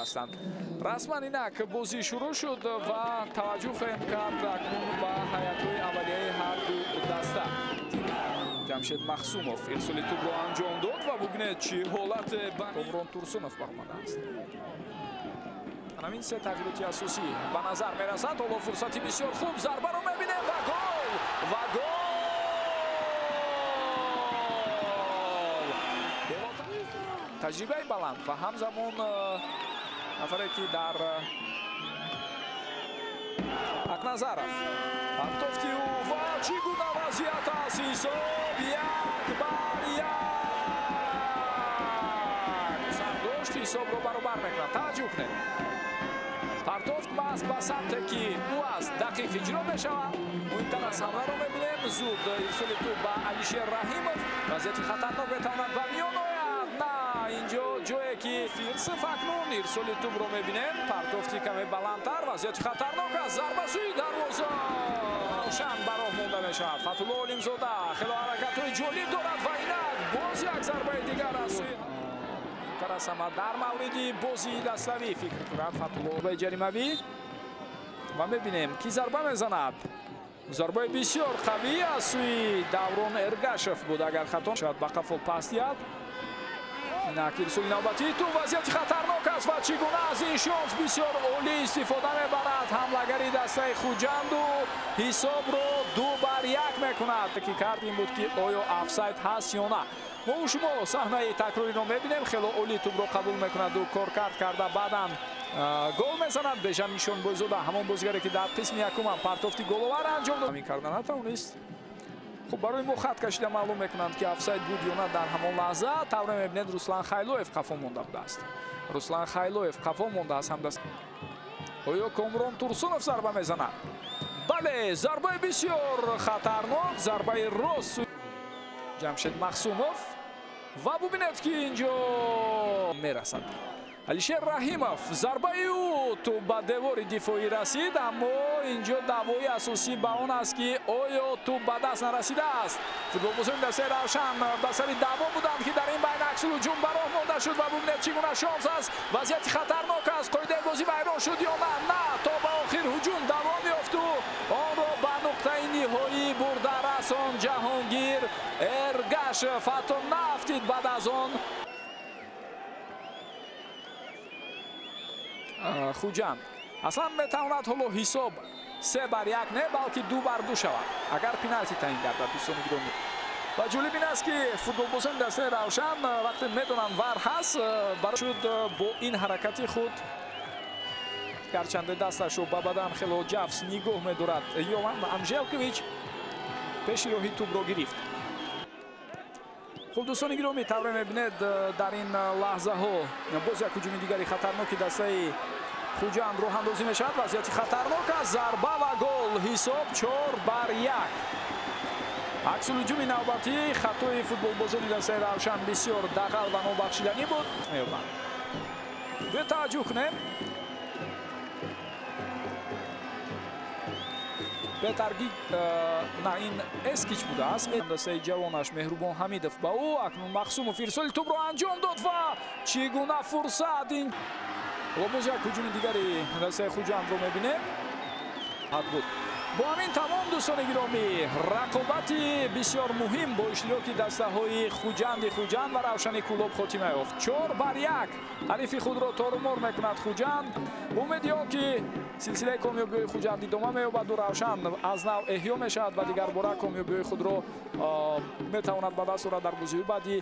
ҳастанд. Расман инак бозӣ шурӯъ шуд ва таваҷҷӯҳ хоҳем кард акнун ба ҳайатҳои аввалияи ҳар ду даста. Ҷамшед Махсумов ирсоли тӯбро анҷом дод ва бубинед, чӣ ҳолате ба Комрон Турсунов баромадааст. Ҳамин се тағйироти асосӣ ба назар мерасад. Ҳоло фурсати бисёр хуб, зарбаро мебинем ва гол! Ва гол! Таҷрибаи баланд ва ҳамзамон нафаре, ки дар Ҳақназаров партофти ӯ ва чӣ гуна вазъият аст! Ҳисоб 1-1. Сардошт ҳисобро баробар мекунад. Таваҷҷӯҳ кунед. Партофт маҳз ба самте, ки ӯ аст, дақиқ иҷро мешавад. Муҳимтар аз ҳамларо мебинем. Зуд ирсоли тӯб ба Алишер Раҳимов. Вазъияти хатарнок метавонад ба миён ояд. На, инҷо ҷое ки Фирсов акнун ирсоли тӯбро мебинем. Партофти каме баландтар, вазъияти хатарнок аст. Зарба сӯи дарвоза. Равшан ба роҳ монда мешавад. Фатулло Олимзода хело ҳаракатҳои ҷолиб дорад ва инак боз як зарбаи дигар аз сӯи ҳама дар мавриди бозии даставӣ фикр кунад Фатулло ба ҷаримавӣ ва мебинем, ки зарба мезанад. Зарбаи бисёр қавӣ аз сӯи Даврон Эргашев буд, агар хато шояд ба қафо пас диҳад. Инак ирсоли навбатии тӯб, вазъияти хатарнок аст ва чӣ гуна аз ин шонс бисёр олӣ истифода мебарад ҳамлагари дастаи Хуҷанду ҳисобро 2-1 мекунад. Ки кард ин буд, ки оё офсайд ҳаст ё на. Мо шумо саҳнаи такрориро мебинем. Хело олӣ тӯбро қабул мекунаду коркард карда баъдан гол мезанад. Бежан Нишонбойзода, ҳамон бозигаре, ки дар қисми якумам партофти головар анҷом дод, ҳамин карда натавонист. Хуб, барои мо хат кашида маълум мекунанд, ки офсайд буд ё на дар ҳамон лаҳза. Тавре мебинед, Руслан Хайлоев қафо монда будааст. Руслан Хайлоев қафо мондааст ҳамдаст. Оё Комрон Турсунов зарба мезанад? Бале, зарбаи бисёр хатарнок, зарбаи рост Ҷамшед Махсумов ва бубинед, ки инҷо мерасад. Алишер Раҳимов, зарбаи ӯ, тӯб ба девори дифоӣ расид, аммо инҷо даъвои асосӣ ба он аст, ки оё тӯб ба даст нарасидааст. Футболбозони дастаи Равшан ба сари даъво буданд, ки дар ин байн аксулҳуҷум ба роҳ монда шуд ва бубинед, чӣ гуна шонс аст. Вазъияти хатарнок аст. Қоидаи бозӣ вайрон шуд ё на? На, то ба охир ҳуҷум давом ёфту онро ба нуқтаи ниҳоӣ бурда расон Ҷаҳонгир Эргашев. Ҳатто наафтид баъд аз он. Хуҷанд аслан метавонад ҳоло ҳисоб 3-1 не, балки 2-2 шавад, агар пеналти таъин гардад, дӯстони гиромӣ. Ва ҷолиб ин аст, ки футболбозони дастаи Равшан вақте медонанд, вар ҳаст, шуд бо ин ҳаракати худ, гарчанде дасташро ба бадан хело ҷафс нигоҳ медорад, Йован Анжелкович пеши роҳи тӯбро гирифт. Хуб, дӯстони гиромӣ, тавре мебинед, дар ин лаҳзаҳо боз як ҳуҷуми дигари хатарноки дастаи Хуҷанд роҳандозӣ мешавад. Вазъияти хатарнок аст, зарба ва гол! Ҳисоб 4-1. Аксулҳуҷуми навбатӣ, хатои футболбозони дастаи Равшан бисёр дағал ва нобахшиданӣ буд. Меёбанд. Биё таваҷҷӯҳ кунем. Петар на, ин Эскич будааст. Дастаи ҷавонаш Меҳрубон Ҳамидов ба ӯ. Акнун Махсумов ирсоли тӯбро анҷом дод ва чӣ гуна фурсат ин! Ҳоло боз як ҳуҷуми дигари дастаи Хуҷандро мебинем. Ҳад буд. Бо ҳамин тамом, дӯстони гиромӣ, рақобати бисёр муҳим бо иштироки дастаҳои Хуҷанди Хуҷанд ва Равшани Кӯлоб хотима ёфт. 4-1 ҳарифи худро торумор мекунад Хуҷанд. Умеди он ки силсилаи комёбиҳои Хуҷанд идома меёбаду Равшан аз нав эҳё мешавад ва дигарбора комёбиҳои худро метавонад ба даст орад дар бозиҳои баъдӣ.